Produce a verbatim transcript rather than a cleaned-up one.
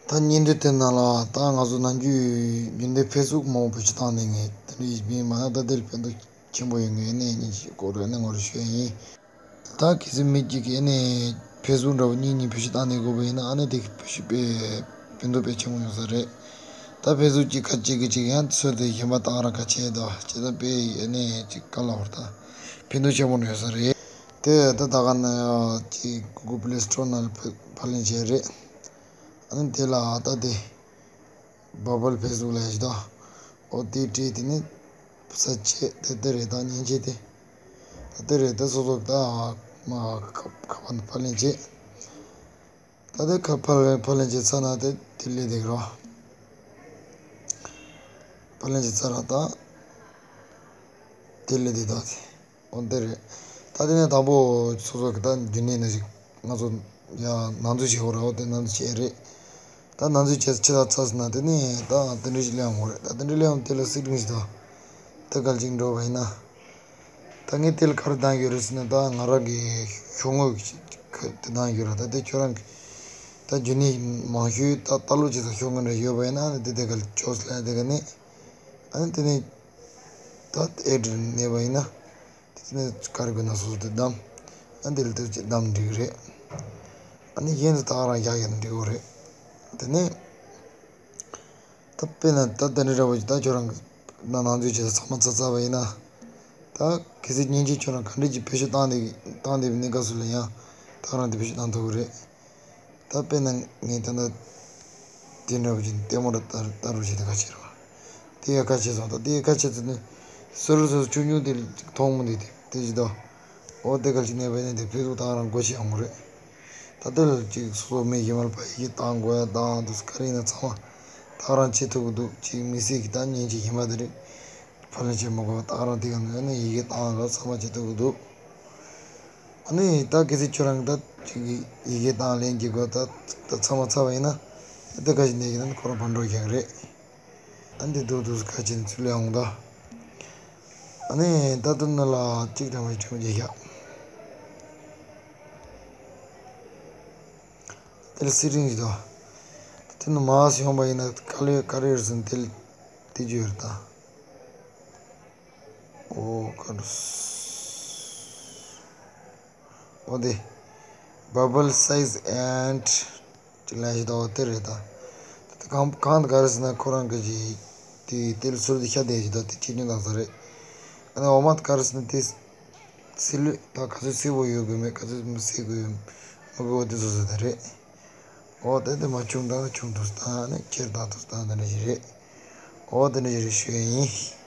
ད་བརྙན་ཐུང་དེ་ནང་ལ་ད་ང་ཚོ་ནམ་རྒྱུན་རྒྱུན་ལྡན་ཕེ་སི་བུག་མང་པོ་བེད་སྤྱོད་བཏང་ནས་ངས་དེ་འདྲ་ཡིན་མིན་མ་ན་ད་དེར་ཕན་ཐོགས་ཆེན་པོ་ཡོད་ངས་ནས་ཉིན་ཞིག་སྐོར་རེ་ནས་ངོ་རེ་ཤོད་ཡིན། ད་གལ་སྲིད་མི་གཅིག་གིས་ནས་ཕེ་སི་བུག་འདྲ་བོ་གཉིས་གཉིས་བེད་སྤྱོད་བཏང་ནས་དགོས་པ་ཡིན་ན་ཨ་ནི་དེ་བེད་སྤྱོད་དཔེ་ཕན་ཐོགས་དཔེ་ཆེན་པོ་ཡོང་ས་རེད། ད་ཕེ་སི་བུག་གཅིག་ཁ་གཅིག་གིས་གཅིག་ཡང་ཚོད་དེ་གཞན་པ་བཏང་རང་ཁ་ཆེ་དོ་བྱས་ཙང་དཔེ་ནས་གཅིག་ག་ལ་བར་ད་ཕན་ཐོགས་ཆེན་པོ་ཡོང་ས་རེད། དེ་ད་ད་ག་ན་གཅིག་གུ་གུལ་པི་ལེ་སི་ཊོར་ནང་ལ་ཕབ་ཕབ་ལེན་བྱས་རེད། ཨ་ནི་དེ་ལ་ད་དེ་བ་བལ་ཕེ་སི་བུག་ལབ་ཡ་ཞིག་དང་། ཨོ་དེ་བྲིས་དེ་ནི་ས་བཅད་དེ་དེ་རེད་ད་མཉེན་ཆས་དེ། ད་དེ་རེད་ད་སོ་སོ་ད་མ་ཁ་ཁ་པར་ཕབ་ལེན་བྱས། ད་དེ་ཁ་ཕབ་ལེན་ཕབ་ལེན་བྱས་ཚར་ན་དེ་དེ་ལས་དེ་རོ། ཕབ་ལེན་བྱས་ཚར་ར་ད་དེ་ལས་དེ་ད་དེ། འོ་འདི་རེད། ད་དེ་ནས་དང་པོ་སོ་སོ་གི་ད་རྒྱུན་གནས་ནང་བཞིན་ང་ཚོ་ཡ་ནང་འཛུལ་བྱེད་དགོས་རེད། འོ་དེ་ནང་འཛུལ་བྱེད་རེད། ད་ནང་འཛུལ་བྱེད་ཆེ་ད་ཚར་སོང་ན་དེ་ནས་ད་དེ་འདྲ་ཞིག་སླེབས་ཡོང་གི་རེད། ད་དེ་འདྲ་སླེབས་ཡོང་དེ་ལ་སི་ཊིང་ཞིག་དང་། དེ་ག་ལ་ཅིག་འགྲོ་བ་ཡིན་ན། ད་ངས་དེ་ལ་ག་རེ་བཏང་ཡོད་རེད་ཟེར་ན་ད་ང་རང་གི་ཤོག་ངོས་ཀྱི་དེ་བཏང་ཡོད་རེད། ད་དེ་ཁྱོད་རང་གི་ད་རྒྱུན་གནས་མང་ཤོས་ད་ལྟ་ལོ་ཅིག་ད་ཤོག་ངོས་འདྲ་ཡོད་པ་ཡིན་ན་དེ་དེ་ག་ལ་ཅོས་ལ་དེ་ག་ནས་ཨ་ནི་དེ་ནས་ད་ཨེ་ཌི་གནས་པ་ཡིན་ན། དེ་ནས་ག་རེ་དགོས་ན་སོ་སོ་དེ་བདམས། ཨ་འདི་ལ་དེ་ཅིག་བདམས་འགྲིག་གི་རེད། ཨ་ནི་གཞན་དུ་ད་ག་རང་བཞག་ཡོད་ན་འགྲིག་གི་རེད། དེ་ནས་ད་དཔེར་ན་ད་དེ་འདྲ་འདྲ་བོ་ཅིག་ད་ཁྱོད་རང་གི་ན་ནང་འཛུལ་བྱས་ཚང་མ་ཚར་ཚར་བ་ཡིན་ན། ད་གལ་སྲིད་མཉེན་ཆས་ཁྱོད་རང་ག་འདྲ་ཅིག་བེད་སྤྱོད་བཏང་བསྡད་བཏང་བསྡད་པའི་གནས་སྐབས་སུ་ལ་ཡང་ད་ག་རང་དེ་བེད་སྤྱོད་བཏང་ཐུབ་ཀྱི་རེད། ད་དཔེར་ན་ངས་ད་ལྟ་དེ་འདྲ་བ་ཅིག་ལྟད་མོ་ར་ལྟ་ལྟ་རོགས་བྱེད་དེ་ཁ་ཕྱེ་རོགས། དེ་ཡ་ཁ་ཕྱེ་སོང་ད་དེ་ཡ་ཁ་ཕྱེ་ཚུལ་ནི་སོ་སོ་སོ་སོ་ཆུང་ཆུང་དེ་ཅིག་མཐོང་མི་འདུག་དེ་དེ་ཅིག་ད། འོ་དེ་ག་ཅིག་གནས་པ་ནི་དེ་ཕེ་སི་བུག་ད་ག་རང་སྒོ་ཕྱེ་ཡོང་གི་རེད། ད་དེ་ལ་ཅིག་སོ་སོ་མི་གཞན་མ་ལ་ཕར་ཡི་གེ་བཏང་དགོས་ཡ་བཏང་འདུག་ག་རེ་ཡིན་ན་ཚང་མ་ད་ག་རང་བྱེད་ཐུབ་ཀྱི་འདུག་ཅིག་མི་སེར་གྱི་ད་མཉེན་ཆས་གཞན་པ་དེ་རིགས་ཕབ་ལེན་བྱེད་མ་དགོས་པ་ད་ག་རང་དེ་ག་ནས་ཡི་གེ་བཏང་ལ་ཚང་མ་བྱེད་ཐུབ་ཀྱི་འདུག་ཨ་ནི་ད་གལ་སྲིད་ཁྱོད་རང་གི་ད་ཅིག་གི་ཡི་གེ་བཏང་ལན་གྱི་དགོས་ད་ད་ཚང་མ་ཚར་བ་ཡིན་ན་ད་ག་ཞིག་ནས་ཡིན་ན་ཁོ་རང་ཕར་འགྲོ་རྒྱག་རེད། ཨ་འདི་འདུག་འདུག་ཁ་ཅིག་ཚུར་ལེན་འོང་ད། ཨ་ནི་ད་དུ་ནི་ལ་གཅིག་དང་མི་ཁྲིམས་རྒྱག་ཡག་དེ་ལ་སི་རིང་གི་ད། དེ་ནི་མ་སི་ཡོང་པ་ཡིན་ན་ག་ལེ་ག་རེ་ཟིན་དེ་ལ་དེ་རྒྱུ་ཡོད་ད། ཨོ་ཀ་ཏོ། ཨོ་དེ། Bubble size and ཅི་ལན་ཞིག་དང་ཨོ་དེ་རེད་ད། དེ་གང་གང་དེ་ག་རེ་ཟེར་ན་ཁོ་རང་གི་ཅི། དེ་དེ་ལ་ཚུར་དེ་ཤ་དེ་ཞིག་དང་དེ་ཁྱེད་ཉོན་དང་ས་རེད། ཨ་ནི་འོ་མ་དེ་ག་རེ་ཟེར་ན་དེ། སི་ལུ་ད་ག་ཚོད་སི་བོ་ཡོད་དགོས་མེད་ག་ཚོད་མི་སི་དགོས་མི་དགོས་དེ་བཟོ་ས་དེ་རེད། ཨོ་དེ་དེ་མ་ཆུང་དང་ཆུང་དུ་སྟངས་ནི་ཁྱེར་དང་དུ་སྟངས་དེ་འདྲ་ཞིག་རེད། ཨོ་དེ་འདྲ་ཞིག་རེད་ཞུ་ཡ་ཡིན།